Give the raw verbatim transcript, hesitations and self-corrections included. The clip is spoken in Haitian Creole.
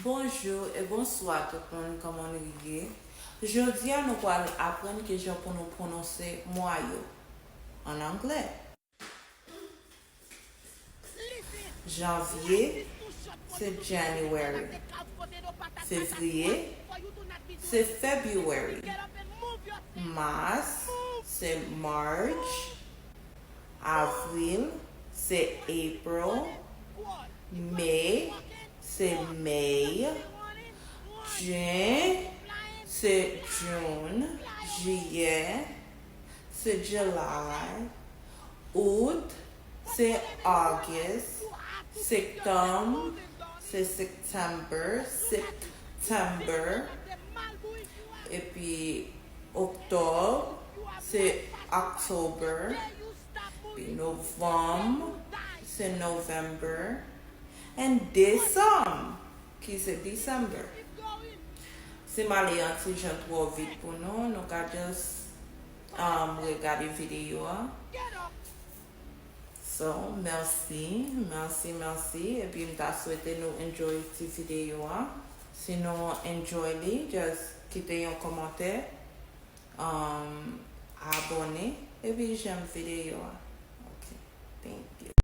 Bonjou e bonswa tout moun, kòman nou ye? Jodi a nou pral aprann kijan pou nou pwononse mwa yo an anglè. Janvye se January. Fevriye se February. Mas se March. Avril se April. Me se May. Jen se June. Jiyè se July. Out se August. Septanm se September. September. Epi oktòb se October. Epi novanm se November. And desanm ki se December. Si m ale yon ti jan twò vit pou nou, nou ka just um, regade videyo a. So, mèsi, mèsi, mèsi. Epi m ta swete nou enjoy ti videyo a. Si nou enjoy li, just kite yon kòmantè, um, abòne, epi j'aime videyo a. Ok, thank you.